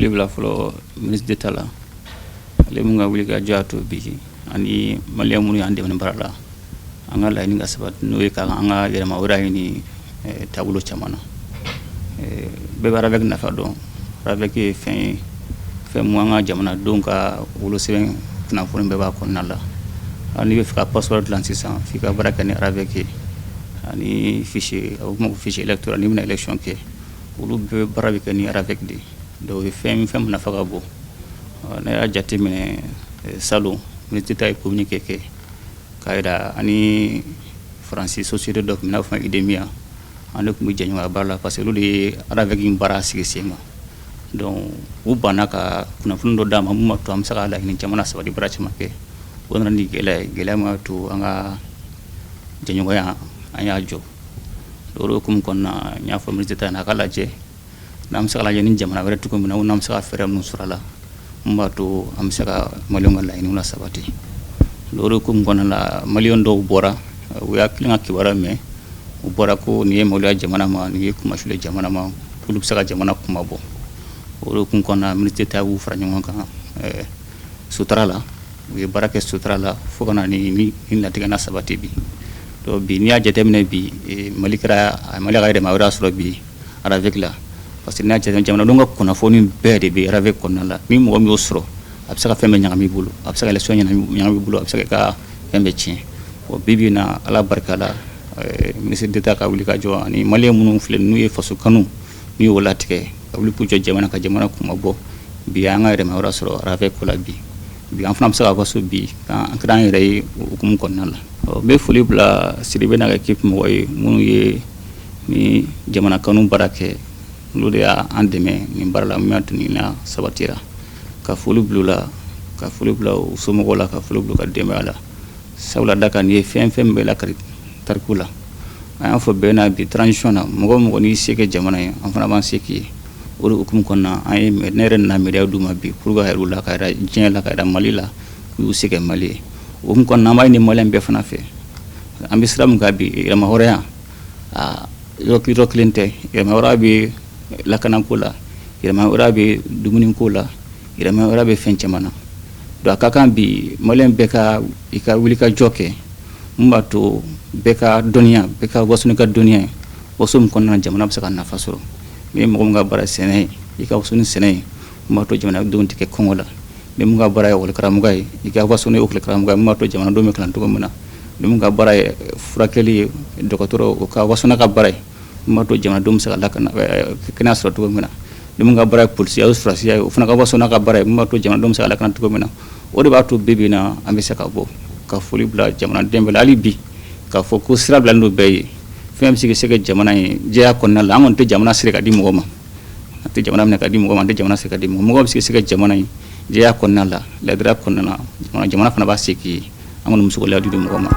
foli bila fɔlɔ ministre d'État la, ale mun ka wuli ka jɔ y'a to bi ani maliyɛn minnu y'an dɛmɛ baara la, an ka laɲini ka sabati, n'o ye ka an ka yɛrɛmahɔrɔnya ɲini taabolo caman na. Bɛɛ bɛ RAVEC nafa dɔn. RAVEC ye fɛn ye, fɛn mun an ka jamanadenw ka wolosɛbɛn kunnafoni bɛɛ b'a kɔnɔna la. Hali n'i bɛ fɛ ka passeport dilan sisan, f'i ka baara kɛ ni RAVEC ye, ani fichier, a bɛ f'o ma ko fichier électoral. N'i bɛna élection kɛ, olu bɛɛ baara bɛ kɛ ni RAVEC de ye. Donc o ye fɛn fɛn min nafa ka bon. Ne y'a jateminɛ, salon ministre d'État ye communiqué kɛ k'a jira ani Faransi société dɔ tun bɛ n'a fɔ IDEMIA, an de tun bɛ jɛɲɔgɔnya baara la, parce que olu de ye RAVEC in baara sigi sen kan. Donc u banna ka kunnafoni dɔ d'an ma mun b'a to an bɛ se ka laɲini caman sabati, baara caman kɛ. O nana ni gɛlɛya ye, gɛlɛya min y'a to an ka jɛɲɔgɔnya, an y'a jɔ. O de hukumu kɔnɔna, n y'a fɔ ministre d'État ɲɛna, a ka lajɛ n'an bɛ se ka lajɛ ni jamana wɛrɛ cogo min na, n'an bɛ se ka fɛɛrɛ minnu sɔrɔ a la mun b'a to an bɛ se ka maliyɛnw ka laɲiniw lasabati. O de hukumu kɔnɔna la, maliyɛn dɔw bɔra, u y'a kelen ka kibaruya mɛn, u bɔra ko nin ye maloya jamana ma, nin ye kunmasuli jamana ma, k'olu bɛ se ka jamana kuma bɔ. O de hukumu kɔnɔna, ministre d'État y'u fara ɲɔgɔn kan sutura la. U ye baara kɛ sutura la fo ka na ni latigɛ na sabati bi. Donc bi, n'i y'a jateminɛ bi, Mali kɛra, Mali ka yɛrɛmahɔrɔnya sɔrɔ bi RAVEC la, parce que n'i y'a jateminɛ, jamanadenw ka kunnafoni bɛɛ de bɛ RAVEC kɔnɔna la. Ni mɔgɔ min y'o sɔrɔ, a bɛ se ka fɛn bɛɛ ɲagami i bolo, a bɛ se ka élection ɲagami i bolo, a bɛ se ka fɛn bɛɛ tiɲɛ. Bon, bi bi in na, Ala barika la, ministre d'État ka wuli ka jɔ ani maliyɛn minnu filɛ, n'u ye faso kanu, n'u y'o latigɛ ka wuli k'u jɔ jamana ka jamana kuma bɔ, bi an ka yɛrɛmahɔrɔnya sɔrɔ RAVEC ko la. Bi bi, an fana bɛ se ka fɔ so bi an kɛra an yɛrɛ ye o hukumu kɔnɔna la. N bɛ foli bila Sidibe n'a ka équipe mɔgɔ ye minnu ye ni jamana kanu baara kɛ, olu de y'an dɛmɛ nin baara la min y'a to nin na sabatira. Ka foli bila u la, ka foli bila u somɔgɔw la, ka foli bila u ka denbaya la, sabula da kan nin ye fɛn fɛn bɛɛ lakari tariku la. An y'a fɔ bɛɛ na bi transition na, mɔgɔ o mɔgɔ n'i se kɛ jamana ye, an fana b'an se k'i ye. O de hukumu kɔnɔna, an ye, ne yɛrɛ nana médaille d'u ma bi pour que ka yir'u la, ka yira diɲɛ la, ka yira Mali la k'u y'u se kɛ Mali ye. O hukumu kɔnɔna, an b'a ɲini maliyɛn bɛɛ fana fɛ. An bɛ sira min kan bi, yɛrɛmahɔrɔnya, a yɔrɔ kelen tɛ. Yɛrɛmahɔrɔnya bɛ lakanako la, yɛrɛmahɔrɔnya bɛ dumuniko la, yɛrɛmahɔrɔnya bɛ fɛn caman na. Donc a ka kan bi maliyɛn bɛɛ ka i ka wuli ka jɔ kɛ mun b'a to bɛɛ ka dɔnniya, bɛɛ ka waso n'i ka dɔnniya ye, waso min kɔnɔna na jamana bɛ se ka nafa sɔrɔ. Ni ye mɔgɔ min ka baara sɛnɛ ye, i ka waso ni sɛnɛ ye mun b'a to jamanadenw tɛ kɛ kɔngɔ la. Ni mun ka baara ye ekɔli ye, i ka waso ni ekɔli karamɔgɔ ye mun b'a to jamanadenw bɛ kalan cogo min na. Ni mun ka baara ye furakɛli ye, dɔgɔtɔrɔ, o ka waso n'a ka baara ye mun b'a to jamanadenw bɛ se ka lakana, kɛnɛya sɔrɔ cogo min na. Ni mun ka baara ye polisiya ye, sɔrɔdasiya ye, o fana ka waso n'a ka baara ye mun b'a to jamanadenw bɛ se ka lakana cogo min na. O de b'a to bi bi in na an bɛ se ka bɔ ka foli bila jamanaden bɛɛ la hali bi, k'a fɔ ko sira bilalen don bɛɛ ye. Fɛn bɛ se ka se ka jamana ye jɛya kɔnɔna la, an kɔni tɛ jamana siri ka di mɔgɔ ma, an tɛ jamana minɛ ka di mɔgɔ ma, an tɛ jamana siri ka di mɔgɔ. Mɔgɔ bɛ se ka jamana ye jɛya kɔnɔna la, ladiriya kɔnɔna na, jamana fana b'a se k'i ye. An kɔni muso layidu di mɔgɔ ma.